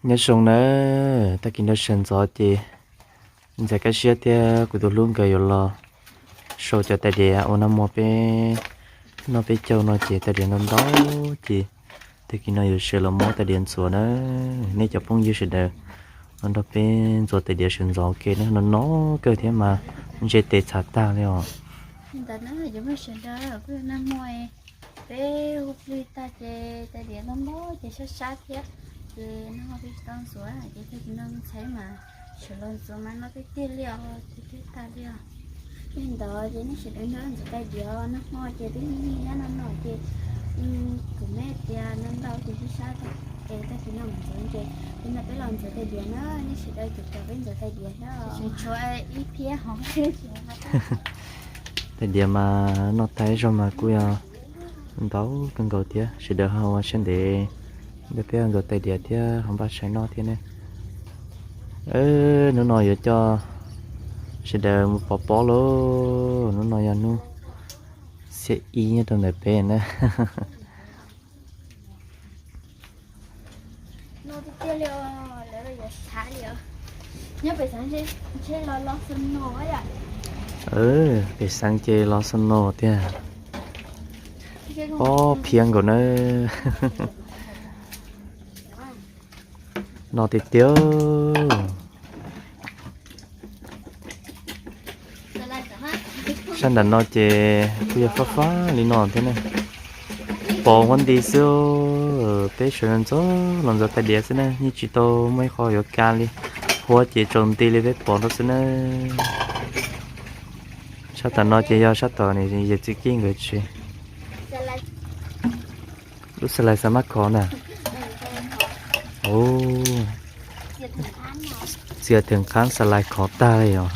Nyob zoo nawb, tag kis no sawv ntxov ces Ntxawm Kab Siab thiab kuv tus hlub nkawd yuav los sau cov tais diav uas nag hmo peb noj peb caug no ces tais diav ntau ntau ces tag kis no yuav sawv los muab tais diav ntxuav na. Nej cov phooj ywg sawv daws los nrog peb ntxuav tais diav sawv ntxov ua ke na, no no kawg thiab mas ntse tes txhav tag li os. Ntawd na, cov phooj ywg sawv daws, kuj yog nag hmo peb hu plig tag ces tais diav ntau ntau ces sab sab thiab, ces nag hmo peb tsis tau ntxuav ces tag kis no ntxhais mas sawv los ntxuav mas no tiag tiag li os, tiag tiag tag li os. Yog li ntawd ces nej sawv daws nrog ntxuav tais diav, nag hmo ces twb nyiag nyiag no no ces kuv me tias ntau ntau ces sab sab tag, ces tag kis no mus ntxuav ces, ces no peb los ntxuav tais diav na, nej sawv daws caum caum peb ntxuav tais diav thiab. Tshuav ib phiab hov. Tais diav mas noj tag ib zaug mas kuj yog ntau kawg nkaus thiab, sawv daws ho ua siab ntev nrog peb ntxuav tais diav thiab ho npaj tshais noj thiab ne. Hnub no yuav coj sawv daws mus pov pob lauj, hnub no yog hnub xiab ib nyob rau ntawm peb na. Pem xeev ces los snow tiag. Pob phiab nkaus na. No tiag tiag. Sab nram no ces kuj yog fab fab li no thiab ne. Pos huab nti xwb, peb sawv ntxov los ntxuav tais diav xwb na, yeej tsis tau muaj ib qho yuav ka li. Huab ces tsaus nti li peb pos rau xwb na. Sab tom no ces yog sab tom yawm txiv Kib nkawd tsev. Lub xas lais xav mab khov na. Txias theem qhab xas lais khov tag li os.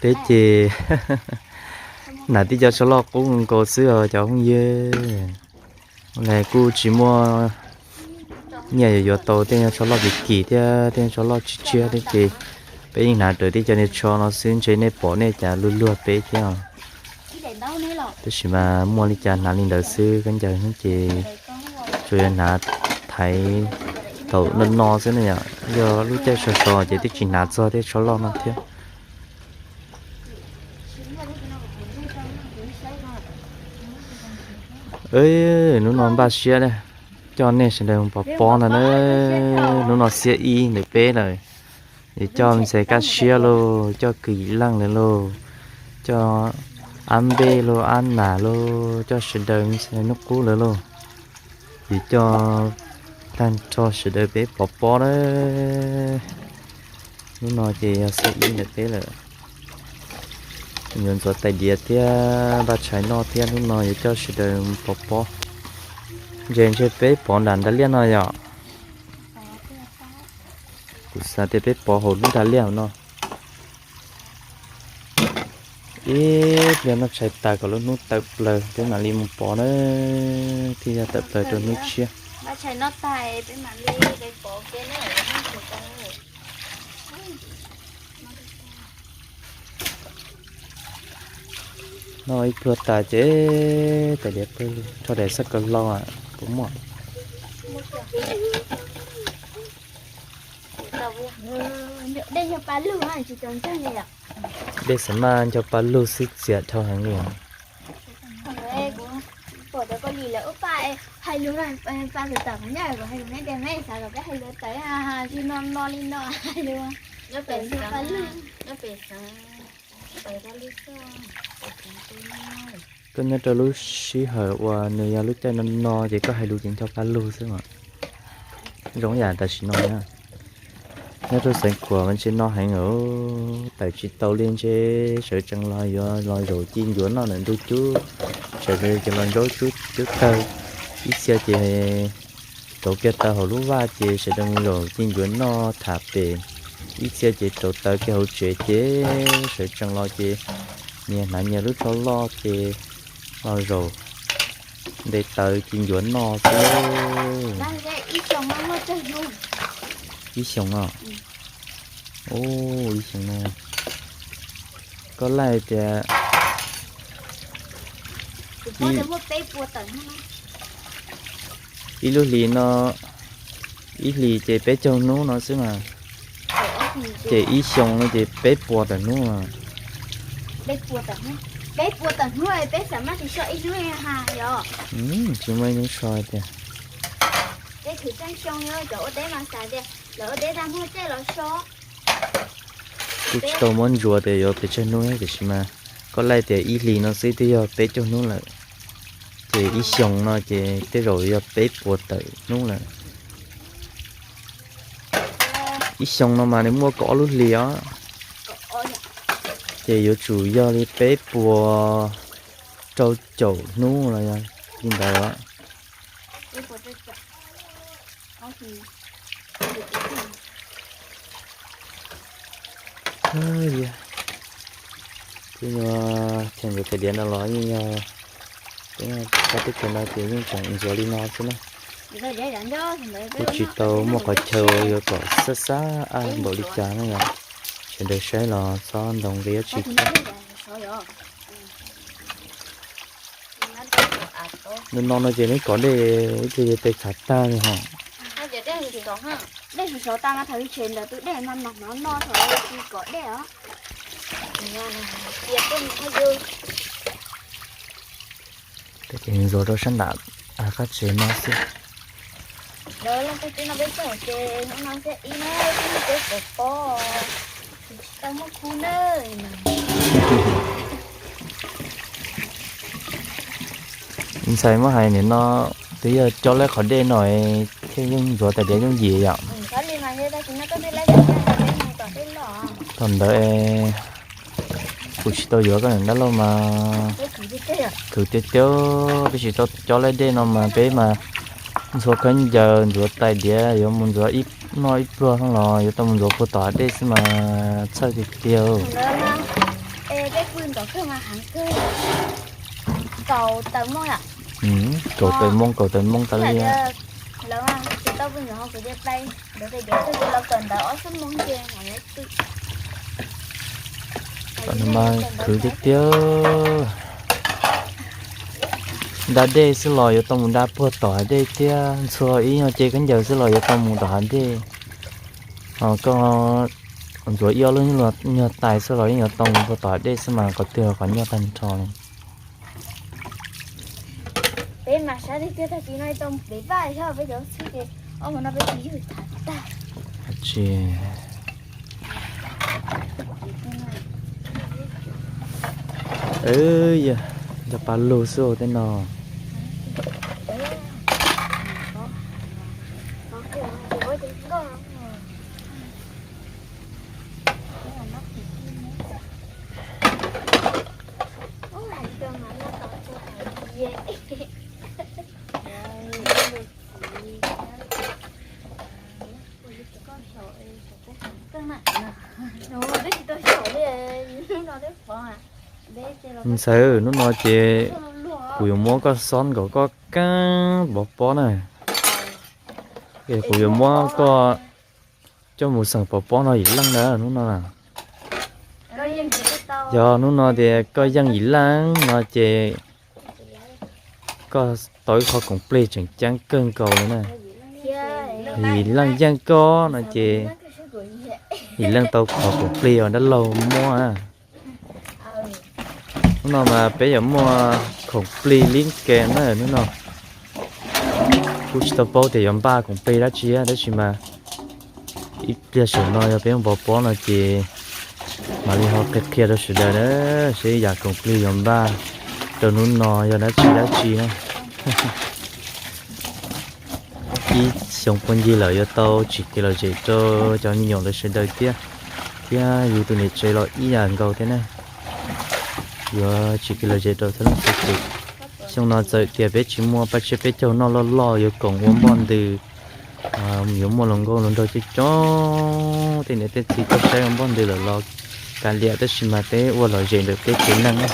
Peb ces hnav tib co tsho loj qub nkaus xwb os cov phooj ywg. Ua li kuj tsis muaj nyiaj yuav yuav tau tej nyuag tsho loj kim kim thiab tej nyuag tsho loj tshiab tshiab thiab ces peb yeej hnav raws tib co niag tsho no xwb, ntshe nej pom nej cas luag luag peb thiab os. Tab sis mas muaj li cas hnav li ntawd xwb, khaub ncaws hnub ces tsuas yog hnav thaiv thaum no no xwb na yom. Yog lub caij sov sov ces twb tsis hnav txog tej tsho loj no thiab. Hnub no npaj siab coj nej sawv daws mus pov pob no na. Hnub no xiab ib ntawm peb lawm, es coj Ntxhais Kab Siab lauj, coj Kwv Yim Leej lawv lauj, coj Ab Npej lauj, Ab Nam lauj, coj sawv daws, Ntxhais Hnub Qub lawv lauj, es coj tag nrho sawv daws peb pov pob na. Hnub no ces yog xiab ib ntawm peb lawm, yuav ntxuav tais diav thiab npaj tshais noj thiab, hnub no yuav coj sawv daws pov pob. Ntshe ntshe peb pov nram ntav liaj no yom. Kuv xav tias peb pov hauv lub ntav liaj hauv no. Ib pliag noj tshais tas kom lub hnub tawm plaws peb mam li mus pov na, thiaj yog tawm plaws rau hnub tshiab. Noj ib pluag tas ces tais diav pawg lug, rho daim xab kaws hlau puas muaj. Dej xav maj nco pa lug xwb txias dhau heev li os. Koj nyob rau lub sij hawm uas nws yog lub caij no no ces koj hais lus ces nco pa lug xwb mas. Zoo yam tam sim no na, nyob rau Xeev Khuam mas ntshe no heev os, tawm tsis tau li, ntshe sawv tsees los yuav los zaum ci ncuav noj ntawm ntug cub, sawv daws ces los ntsaub cub tawg, ib txhia ces rauv kiag tawg hauv lub vaj ces sawv daws mus zaum ci ncuav noj tham pem, ib txhia ces rauv tawg kiag hauv tsev ces sawv tsees los ces nyias hnav nyias lub tsho loj ces los zaum. Nte taws ci ncuav noj xwb. Ib xyoos os. Ib xyoos no. Koj laij tias ib lub hlis no, ib hlis ces peb caug hnub no xwb mas. Ces ib xyoos no ces peb puas tawm hnub. Peb puas tawm hnub, peb puas tawm hnub peb xav mas tsis so ib hnub ha yom. Tsis muaj ib hnub so tiag. Peb thwm tseem xyoo yog cov ua teb mas xav tias lawv ua teb tag muaj caij los so. Kuj tsis tau muab ntsuas tias yuav pes tsawg hnub, tiam sis mas koj laij tias ib hlis no xwb twb yog peb caug hnub lawm, ces ib xyoos no ces tej zaum yog peb puas tawm hnub lawm. Ib xyoos no mas nws muaj kaum ob lub hlis os, ces yuav tsum yog li peb puas rau caum hnub los yog li ntawd os. Kuj yog cheem ntxuav tais diav no los yeej yog, peb teb chaws no ces yeej tseem ntxuav li no xwb na. Kuj tsis tau muaj qhov chaw yuav kom xab xab ab npaum li cas na yom. Sawv daws saib los txhob ntoo nqi dab tsi thiab. Nws no no ces neb kov dej ib tug yog tes khav tag li hos. Dej sov sov tag mas thaum ib tshem ntawd tus dej mas mam hnov no thaum tsis kov dej os. Ces ntxuav rau sab nram qab tsev no xwb. Lawv leej twg tib no peb txog ces hnub no thiab ib na, peb pom pob, tsis tau muaj khu na. Ntxhais muab hais nim no twb yog coj lawm qhov dej no thiaj yeej ntxuav tais diav yooj yim yom. Thaum ntawd kuv tsis tau yuav koj niam dab laug mas khwv tiag tiag, peb tsis tau coj lawm dej no mas peb mas ntxhua khaub ncaws ntxuav tais diav yuav mus ntxuav noj ib pluag los yuav tau mus ntxuav puag tom hav dej xwb mas txhawj tiag tiag. Kaum tawm moo kaum tawm moo tas li. Mas khwv tiag tiag. Nta dej xwb los yuav tau mus nta puag tom hav dej thiab, ntxhua ib nyuag ce khaub ncaws xwb los yuav tau mus tom hav dej. Ho koj ntxuav ib ob lub nyuag tais xwb los yeej yuav tau mus puag tom hav dej xwb mas qhov twg qhov nyuaj tag nrho li. Peb mas sab tiag tiag, tag kis no tau pem vaj xyov peb cov txhib ces ob hmo no peb tus ywg tham tag. Tsis, yog pa lug xwb tej no. Ntxawm, hnub no ces kuv yuav muab koj xob nkaus koj keeb pov pob na. Es kuv yuav muab koj coj mus xeem pov pob no yim leej na hnub no. Yog hnub no tias koj yeej yim leej no ces koj tau ib qho khoom plig tseem ceeb kawg nkaus li na. Yim leej yeej koj no ces yim leej tau qhov khoom plig uas dab laug muab na. Hnub no mas peb yuav muaj khoom plig lib ke na hnub no. Kuj tsis tau paub tias yuav npaj khoom plig dab tsi, tab sis mas ib pliag saum no yog peb mus pov pob no ces mam li ho qhia qhia rau sawv daws na, seb yam khoom plig yuav npaj rau hnub no yog dab tsi dab tsi na. Ib xyoo puag ncig lawm yuav tau tsim kev lom zem rau cov me nyuam lawv sawv daws thiab, thiab yus tus niam tsev los ib yam nkaus thiab na. Yuav tsim kev lom zem rau txhua leej txhua tus. Xyoo no txawm tias peb tsis muaj paj tsiab peb caug noj loj loj yuav koom ua npoj ntws, yuav muaj hluas nkauj hluas nraug coob coob tej niam tej txiv tuaj saib ua npoj ntws lawm los kav liam, tab sis mas peb ua lom zem ntawm peb tsev neeg na.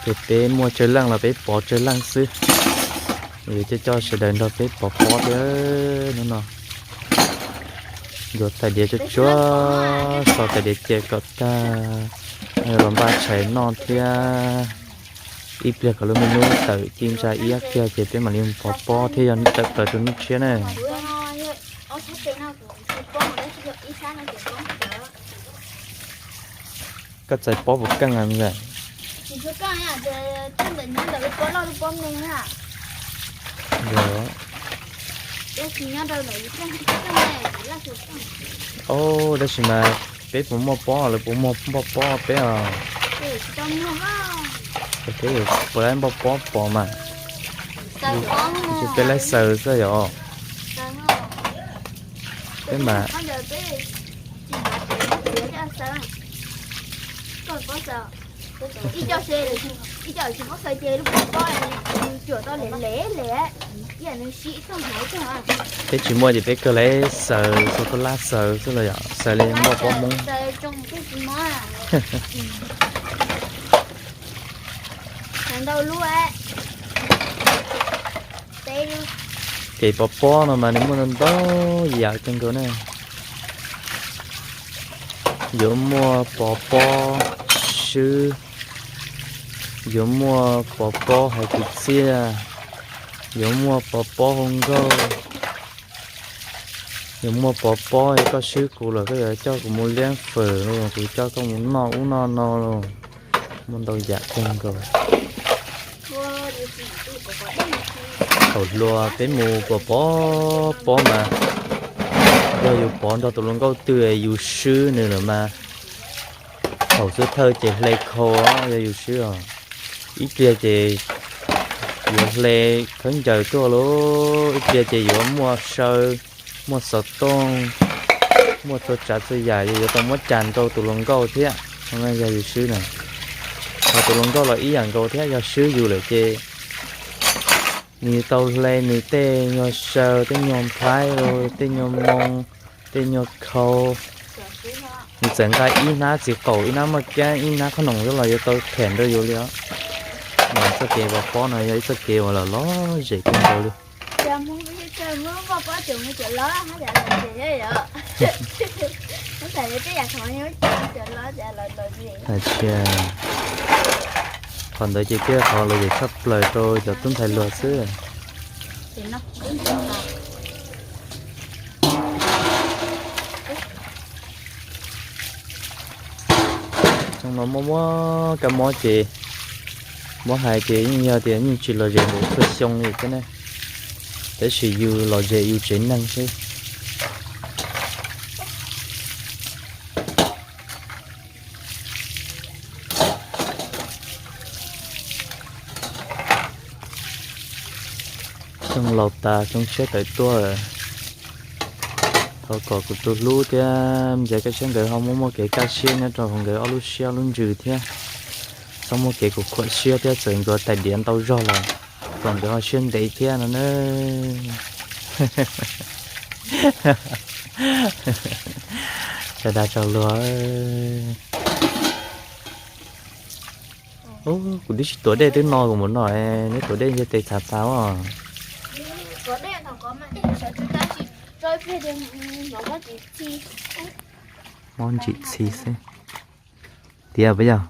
Ces peb muaj tsawg leej los peb pov tsawg leej xwb. Yuav coj coj sawv daws nrog peb pov pob thiab hnub no. Ntxuav tais diav tsuag tsuag, xo tais diav cia kom tag, los npaj tshais noj thiab. Ib pliag kom lub me hnub tawm ci ntsa iab kiag ces peb mam li pov pob thiab yog tawm plaws rau hnub tshiab na. Koj txais pob puas keej a? Tab sis mas peb puas muaj pob, lawv puas muaj npoj pob peb os? Peb puas laib npoj pob pov mas, peb laib xaws xwb yom. Peb mas peb tsis muaj ces peb kawg laib xaws, xaws koj lab xaws xwb los yom, xaws li npoj pob Hmoob. Kev pov pob no mas nws muaj ntau ntau yam kawg nkaus na. Yuav muaj pov pob swb, yuav muaj pov pob hais kwv txhiaj, yuav muaj pov pob hu nkauj, yuav muaj pov pob yog koj swb kuv los koj yuav coj kuv mus liab fawm los kuv coj koj mus noj ub noj no los muaj ntau yam kawg nkaus. Thaum hluas peb mus pov pob mas yog yus pov nrog tus hluas nkauj twg yus swb nws lawm mas thaum xub thawj ces hle khau yog yus swb os. Ib pliag ces yuav hle khaub ncaws tuaj lauj, ib pliag ces yuav muaj saw, muaj xov tooj, muaj txhua tsav txhua yam, yus yuav tau muab cas rau tus hluas nkauj thiab. Yog yus swb na, ho tus hluas nkauj los ib yam nkaus thiab, yog swb yus lawm ces nws tau hle nws tej nyuag saw, tej nyuag nplhaib, tej nyuag moo, tej nyuag khau. Nws txawm nqa ib hnab txiv qaum, ib hnab maj kab, ib hnab qhob noom xwb los yuav tau them rau yus li os. Mas txoj kev pov pob no yog ib txoj kev uas lom lom zem kawg nkaus li. Hais tias qhov ntawd ces thiaj qhov lom zem tshaj plaws rau cov tub ntxhais hluas xwb. Xyoo no muaj muaj kab mob ces, muab hais ces yeej yog tias yeej tsis lom zem npaum txhua xyoo li thiab ne, tab sis yus lom zem yus tsev neeg xwb. Xyoo laus tas xyoo tshiab tawm tuaj, thov kom kuv tus hlub thiab Ntxawm Kaj Siab nkawd ho muaj muaj kev kaj siab nyob rau hauv nkawd ob lub siab ob lub ntsws thiab, txhob muaj kev khuam khuam siab thiab txawm ntxuav tais diav ntau zog los kom nkawd ho siab ntev thiab no na. Tsaug dag tsaug luag. Kuv twb tsis tuav dej twb no kuv mus no, neb tuav dej nce tes txhav tas os. Mob ntsim txhi xwb. Tiav puas yog?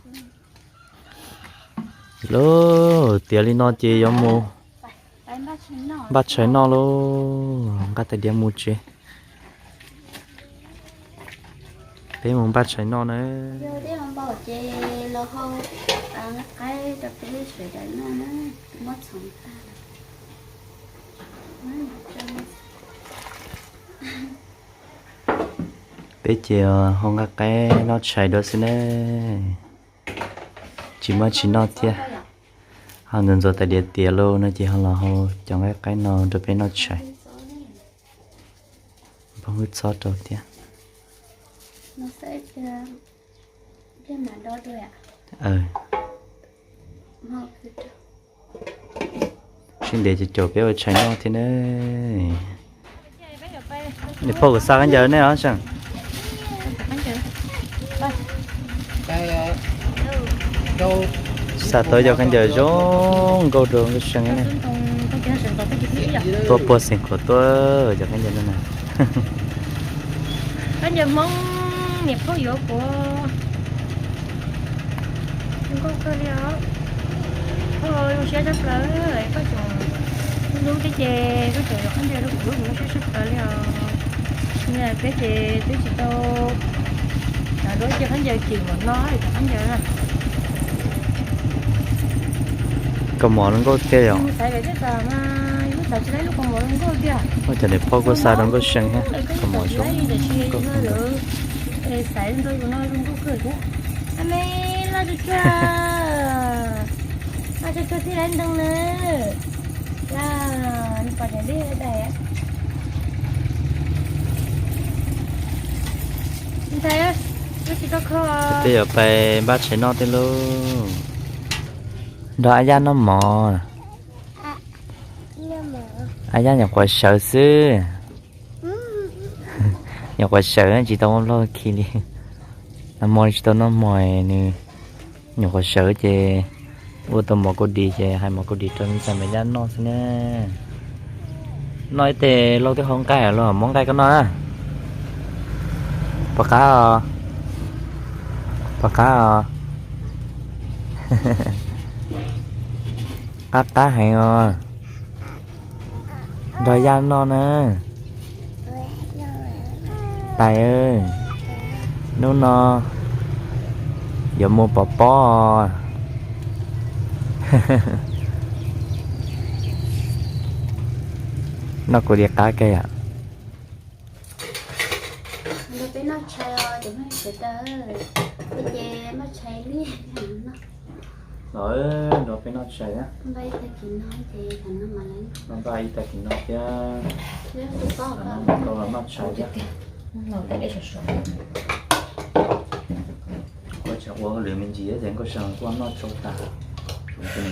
Lauj, tiav li no ces yuav mus npaj tshais noj lauj, nqa tais diav mus tsev. Peb mus npaj tshais noj na. Peb ces ho nqa qaib noj tshais dua xwb ne. Tsis muaj tshais noj thiab. Ho ntxuav ntxuav tais diav tiav lauj no ces ho los hau cov nqaij qaib no rau peb noj tshais. Phob hwb txhob rau thiab. Sib ntev ces caum peb ua tshais noj thiab ne. Niam phauj kuv xa khaub ncaws nej os seem. Xa tau cov khaub ncaws zoo nkauj rau nkauj seem ne. Tuaj puag xeem khuam tuaj cov khaub ncaws no na. Khaub ncaws Hmoob niam phauj yuav kuv. Zoo nkauj kawg li os. Koj zoo siab tshaj plaws, koj tseem hlub thiab ces koj tseem yuav khaub ncaws rau kuv, kuv zoo siab tshaj plaws li os. Peb ces twb tsis tau, duab cia khaub ncaws kim mam no cov khaub ncaws na. Kaus mom zoo nkauj tiag yom. Ua cov niam phauj kuj xa zoo nkauj seev thiab, kaus mom zoo nkauj. Xaiv rau yus no zoo nkauj kawg thiab. A me, loj tsuag tsuag, loj tsuag tsuag thiaj li ntoo na. Loj, nws pom cov dej daim. Ntag, twb tsis tau kho. Twb yuav pais npaj tshais noj tej lauj. Nrog Ab Yaj noj mov. Ab Yaj nyuam qhuav sawv xwb. Nyuam qhuav sawv tsis tau ua vlog khi li. Nag hmo tsis tau noj mov, nws nyuam qhuav sawv ces ua tau mov kau dis ces hais mov kau dis rau me ntxhais Maiv Yaj noj xwb na. Noj ib teg lauj, twb haus nqaij los muab nqaij koj noj na. Puas qab os? Puas qab os? Qab qab heev os. Nrog Yaj noj na. Tais, hnub no yuav mus pov pob. Noj kuv li qab kawg yom. Nrog peb noj tshais os cov phooj ywg sawv daws. Peb ces noj tshais li. Los nrog peb noj tshais na. Npaj ib tag kis no thiab. Tau los noj tshais thiab. Kuv tsam ua hauj lwm me ntsis ces nkauj seem kuj noj tsau tas. Noj ces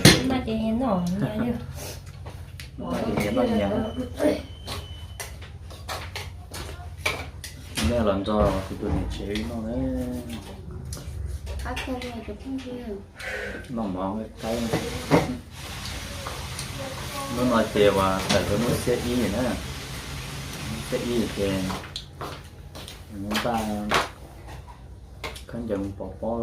noj nyias. Nej los nrog kuv tus niam tsev wb noj na. Noj mov qaib. Hnub no ces uas tawm rau hnub xiab ib na. Hnub xiab ib ces npaj khaub ncaws mus pov pob.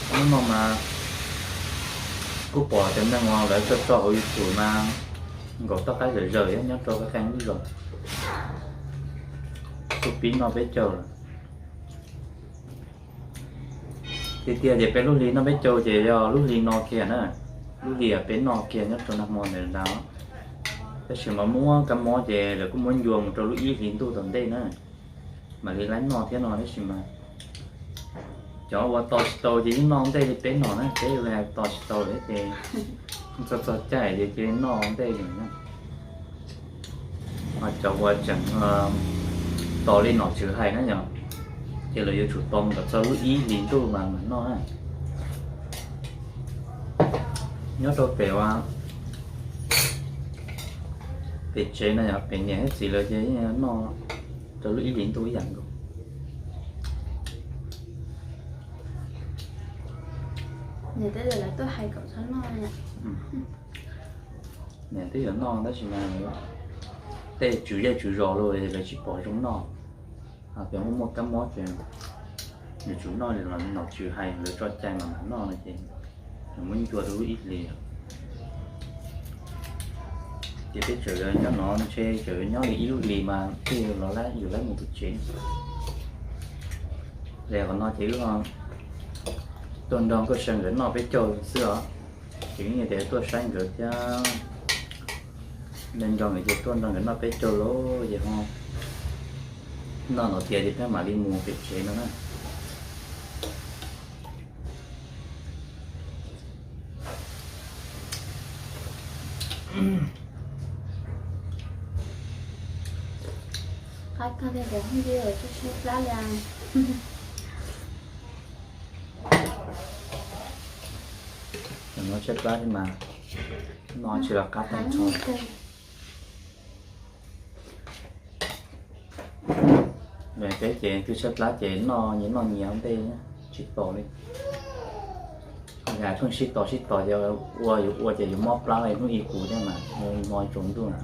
Hnub no mas kuj pom cov neeg uas lawv tso tso hauv YouTube mas nkaum toj qaib zawm zawm thiab nyob rau qee qee lub zos. Kuj pib noj peb caug lawm. Tiag tiag ces peb lub hli noj peb caug ces yog lub hli no kiag na. Lub hli peb noj kiag nyob rau nag hmo ntawd ntag. Tab sis mas muab kab mob ces lawv kuj muab ncua mus rau lub ib hlis ntuj tom ntej na, mam li laib noj thiab no. Tab sis mas cov uas tos tsis tau ces yeej noj ntej li peb no na, peb tos tsis tau thiab ces txog txog caij ces cia li noj ntej lawm na. Ho cov uas tseem tos li nom tswv hais na yom, ces lawv yuav tsum tos mus kom txog lub ib hlis ntuj mas mam noj na. Nyob rau pem uas pem tsev no yog pem niam thiab txiv lawv ces yeej noj rau lub ib hlis ntuj ib yam nkaus. Niam twb yuav noj tab sis mas tej tswv zej tswv zos los lawv tsis pom zoo noj. Ho cov muaj muaj kab mob ces nws tsum noj li nom tswv hais, lawv tso cai mas mam noj no ces nws muab ncua rau lub ib hlis. Ces peb tseem nyob no ntshe tseem nyob li ib lub hlis mas thiaj los laib yus laib mus pem tsev. Ces qhov no ces wb tuaj nrog Nkauj Seev nkawd noj peb caug xwb os. Ces yeej tias tuaj saib nkawd thiab, nrog nkawd ces tuaj nrog nkawd noj peb caug lauj ces ho noj no tiav ces peb mam li mus pem tsev no na. Qab kawg li cov phooj ywg, tshaib plab li. Noj tshaib plab thiab mas, noj tsis los qab tag nrho. Peb ces twb tshaib plab ces noj nyias noj nyias ua ntej tsis pom li. Pheej sib tos sib tos ces ua yuav ua ces yuav mob plab li hnub ib kuv thiab mas, no tsaus ntuj na.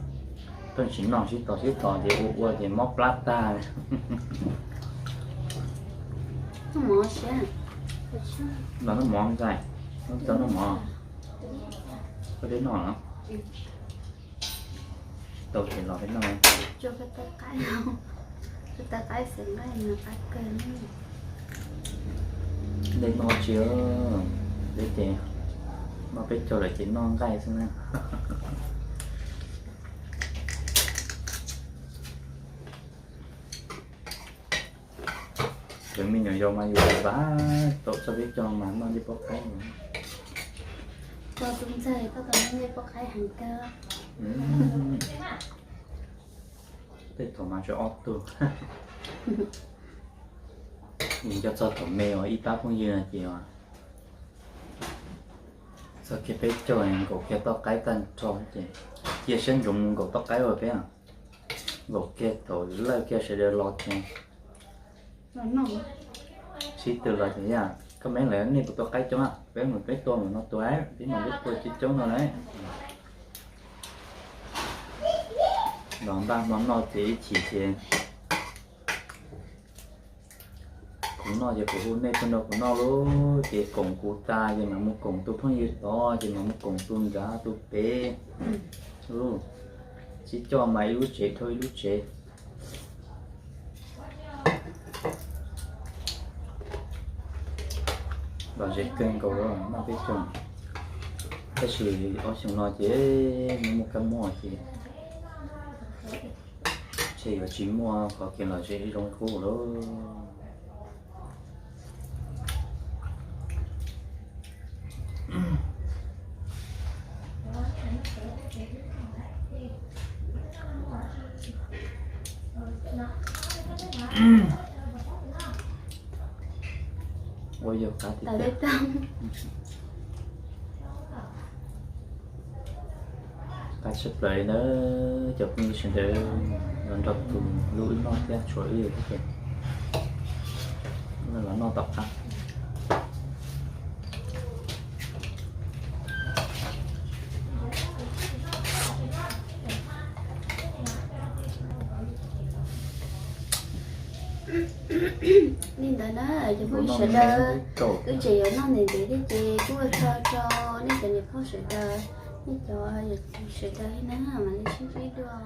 Pheej tsis noj sib tos sib tos ces ua ua ces mob plab tag. Noj mov ntxais, noj mov, koj twb noj los? Tau ces los peb noj. Dej noj tsis, peb ces noj peb caug lawm ces noj nqaij xwb na. Cov me nyuam yaus mas yus vam tau txog peb caug mas noj nqaij poj qaib. Tus ntxawg koj tau noj nqaij poj qaib heev kawg. Tej thaum mas tsuas ob tug. Nws nco txog thaum me uas ib pab phooj ywg no ces txog kiag peb caug nkaum kiag toj qaib tag nrho ces cia siab ntsoov mus nkaum toj qaib ua peb. Nkaum kiag thaum lawj kiag sawv daws los ces sib tw los ces yog koj me lawv nej puas tua qaib coob, peb mus peb tua mus no tua, peb mus peb tua coob coob no na. Los npaj hmo noj ces ib chim ces kuv noj ces kuv hu nej tuaj nrog kuv noj lauj, ces koom kuv tas ces mam mus koom tus phooj ywg tod ces mam mus koom tus nrad tus pem. Sib coj mas ib lub tsev dhau ib lub tsev. Lom zem kawg nkaus noj peb caug, tab sis ob xyoo no ces muaj muaj kab mob ces ntshe yuav tsis muaj qhov kev lom zem zoo li qub lawm. Ua yog qab tiag tiag. Qab tshaj plaws li na, cov phooj ywg sawv daws los nrog kuv lub wb noj thiab tshuav wb thiab ces los noj tom qab. Li ntawd na, cov phooj ywg sawv daws, wb tseem yuav noj ntev ntev thiab ces kuj ua tsaug rau nej cov niam phauj sawv daws, nej cov sawv daws na, mam li sib ntsib dua.